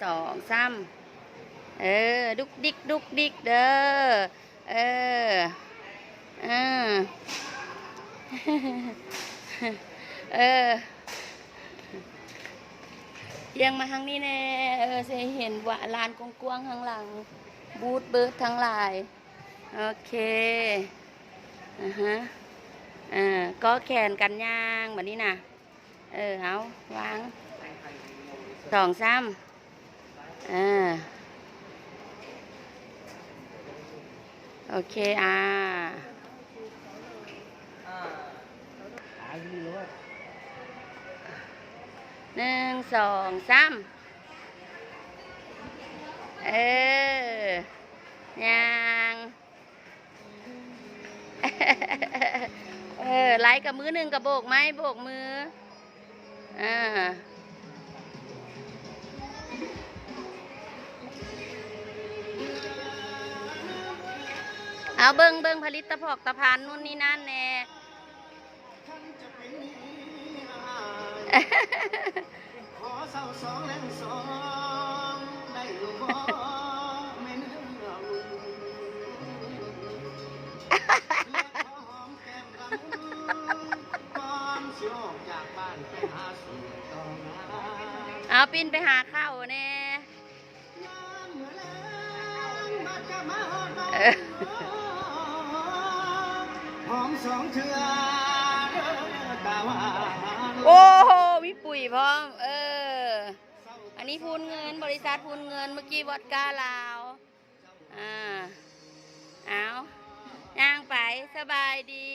ສອງ ສາມ ເອີ ດຸກດິກ ດຸກດິກເດີ ເອີ ເອີ ເອີ ທ່ຽງມາທາງນີ້ແດ່ ເອີ ຊິເຫັນວ່າລານກວ້າງໆ ທາງຫຼັງ ບູດເບີດທັງຫຼາຍ ໂອເຄ ອາຮະ ເອີ ກໍແຂນກັນຍ່າງ ບາດນີ້ນະ ເອີ ເອົາ ວາງ ສອງ ສາມ ເອີ ໂອເຄ ອາ ໜຶ່ງ ສອງ ສາມ ເອີ ຍ່າງ ເອີ ໄລ່ກັບມືໜຶ່ງກໍໂບກໄມ້ໂບກມື ເອີ ເອົາເບິ່ງ ເບິ່ງຜະລິດຕະຜອກຕະພັນນູ່ນນີ້ນັ້ນແດ່. ເອົາ ປິ່ນໄປຫາເຂົ້າແດ່. ເອີ ໂອ້ໂຫ ມີປຸຍພ້ອມ ເອີ ອັນນີ້ພູນເງິນ ບໍລິສັດພູນເງິນ ເມື່ອກີ້ວອດກາລາວ ອາ ເອົາ ຍ່າງໄປ ສະບາຍດີ.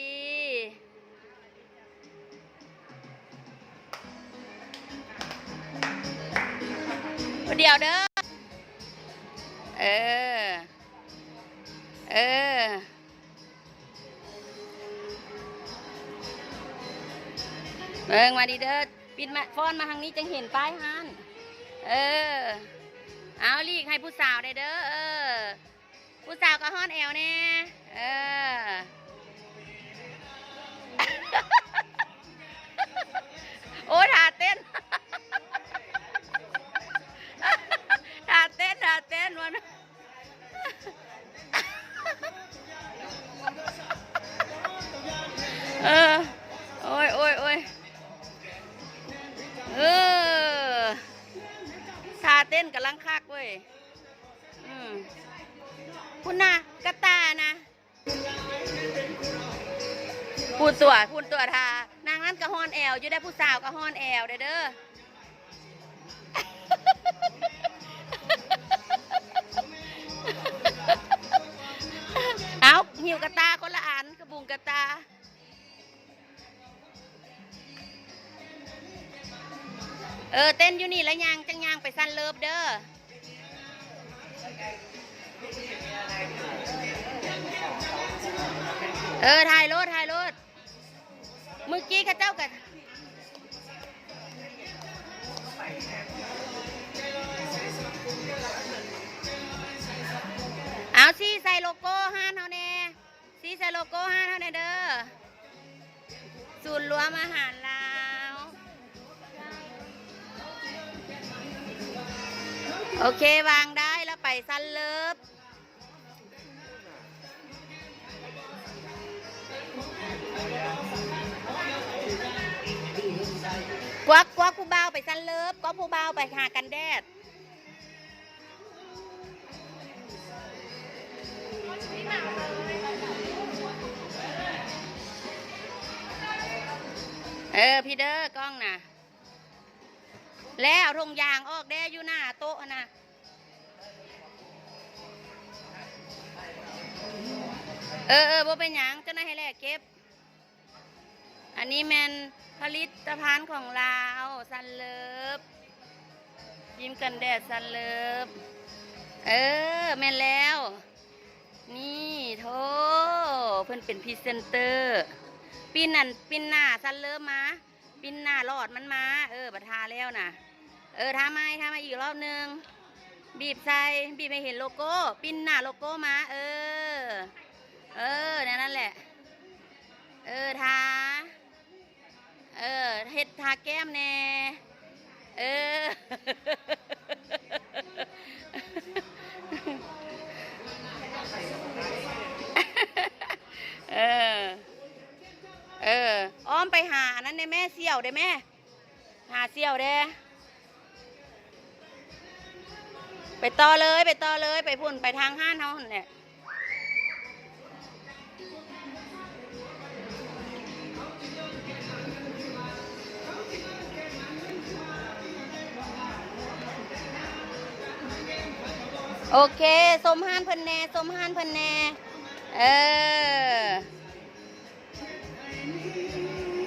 ຜູ້ດຽວເດີ ເອີ ເອີ ເບິ່ງມາດີເດີ ປິດມາ ຟ້ອນມາທາງນີ້ ຈັ່ງເຫັນປ້າຍຮ້ານ ເອີ ເອົາ ຫຼີກໃຫ້ຜູ້ສາວແດ່ເດີ ເອີ. ຜູ້ສາວກໍຮ້ອນແອວແດ່ ເອີ ໂອ້ ທ່າເຕັ້ນ ທ່າເຕັ້ນ ທ່າເຕັ້ນມັນ ເອີ ໂອ້ຍ ໂອ້ຍ ໂອ້ຍ ເອີ ທ່າເຕັ້ນກຳລັງຄັກເວີຍ. ອືມ ພຸ້ນນະ ກະຕ່ານະ ພຸ້ນຕົວະ ພຸ້ນຕົວະ ທ່າ ນາງນັ້ນກະຮ້ອນແອວຢູ່ເດ້ ຜູ້ສາວກະຮ້ອນແອວເດ້ ເດີ ເອົາ ຫິ້ວກະຕ່າຄົນລະອັນ ກະບຸງກະຕ່າ. ເອີ ເຕັ້ນຢູ່ນີ້ລະຍ່າງ ຈັ່ງຍ່າງໄປຊັ້ນເລີບເດີ ເອີ ຖ່າຍໂລດ ຖ່າຍໂລດ ມື້ກີ້ເຂົາເຈົ້າກະ ເອົາ ຊີ້ໃສ່ໂລໂກ້ຮ້ານເຮົາແດ່. ຊີ້ໃສ່ໂລໂກ້ຮ້ານເຮົາແດ່ເດີ ສູນລວມອາຫານລາວ ໂອເຄ ວາງໄດ້ລະໄປຊັ້ນເລີບ ກວັກ ກວັກຜູ້ບ່າວໄປຊັ້ນເລີບ ກວັກຜູ້ບ່າວໄປຫາກັນແດດ. ເອີ ພີເດີ ກ້ອງນະ ແລ້ວເອົາຖົງຢາງອອກແດ່ ຢູ່ໜ້າໂຕະຫັ້ນນະ ເອີ ເອີ ບໍ່ເປັນຫຍັງ ເຈົ້ານາຍໃຫ້ແລກເກັບ. ອັນນີ້ແມ່ນຜະລິດຕະພັນຂອງລາວ ຊັນເລີບ ຄຣີມກັນແດດຊັນເລີບ ເອີ ແມ່ນແລ້ວ ນີ້ ໂທ້ ເພິ່ນເປັນພຣີເຊັນເຕີ ປິ່ນອັນ ປິ່ນໜ້າຊັນເລີບມາ ປິ່ນໜ້າຫຼອດມັນມາ ເອີ ບັດທາແລ້ວນະ ເອີ ທາໃໝ່ ທາໃໝ່ອີກລອບໜຶ່ງ ບີບໃສ່ ບີບໃຫ້ເຫັນໂລໂກ້ ປິ່ນໜ້າໂລໂກ້ມາ ເອີ ເອີ ແນວນັ້ນແຫຼະ ເອີ ທາ ເອີ ເຮັດທາແກ້ມແດ່ ເອີ ເອີ ສ່ຽວເດ້ແມ່ ຫາສ່ຽວເດ້. ໄປຕໍ່ເລີຍ ໄປຕໍ່ເລີຍ ໄປພຸ້ນ ໄປທາງຮ້ານເຮົາຫັ້ນແຫຼະ. ໂອເຄ ຊົມຮ້ານເພິ່ນແດ່ ຊົມຮ້ານເພິ່ນແດ່. ເອີ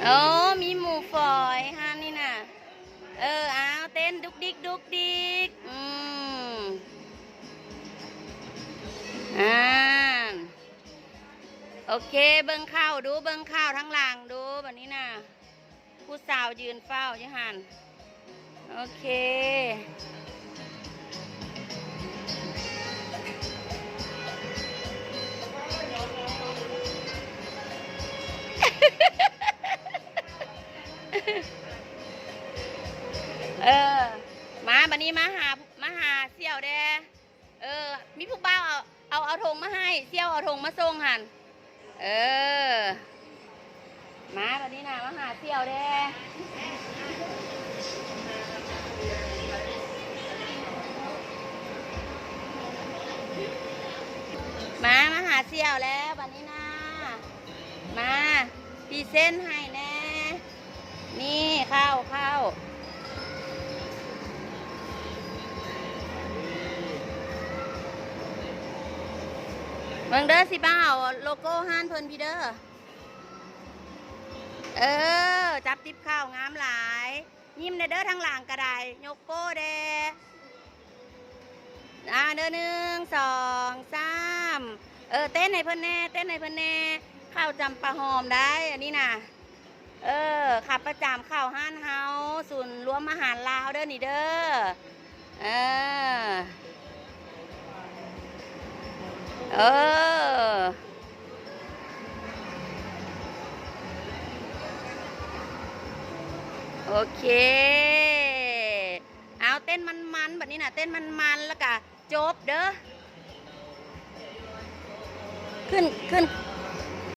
ໂອ້ ມີໝູຝອຍຮ້ານນີ້ນະ. ເອີ ອ້າວ ເຕັ້ນດຸກດິກດຸກດິກ. ອືມ ອ່າ ໂອເຄ ເບິ່ງເຂົ້າດູ ເບິ່ງເຂົ້າທາງຫຼັງດູ ບັດນີ້ນະ. ຜູ້ສາວຢືນເຝົ້າຢູ່ຫັ້ນ. ໂອເຄ ເອີ ມາ ບັດນີ້ມາຫາ ມາຫາສ່ຽວແດ່. ເອີ ມີຜູ້ບ່າວເອົາ ເອົາ ເອົາຖົງມາໃຫ້ ສ່ຽວເອົາຖົງມາສົ່ງຫັ້ນ. ເອີ ມາບັດນີ້ນະ ມາຫາສ່ຽວແດ່. ມາ ມາຫາສ່ຽວແລ້ວບັດນີ້ນະ. ມາ ພຣີເຊັນໃຫ້ແດ່. ນີ້ ເຂົ້າ ເຂົ້າ ເບິ່ງເດີ ຊິມາເອົາໂລໂກ້ຮ້ານເພິ່ນພີ້ເດີ. ເອີ ຈັບຕິບເຂົ້າ ງາມຫຼາຍ. ຍິ້ມແດ່ເດີ ທາງຫຼັງກະໄດ້ ຍົກໂປ້ແດ່. ອ່າ ເດີ ໜຶ່ງ ສອງ ສາມ. ເອີ ເຕັ້ນໃຫ້ເພິ່ນແດ່ ເຕັ້ນໃຫ້ເພິ່ນແດ່. ເຂົ້າຈຳປາຫອມໄດ້ ອັນນີ້ນະ. ເອີ ຂາປະຈຳເຂົ້າຮ້ານເຮົາ ສູນລວມອາຫານລາວເດີນີ້ເດີ. ເອີ ເອີ ໂອເຄ. ເອົາ ເຕັ້ນມັນໆ ບັດນີ້ນະ ເຕັ້ນມັນໆ ແລ້ວກະຈົບເດີ. ຂຶ້ນ ຂຶ້ນ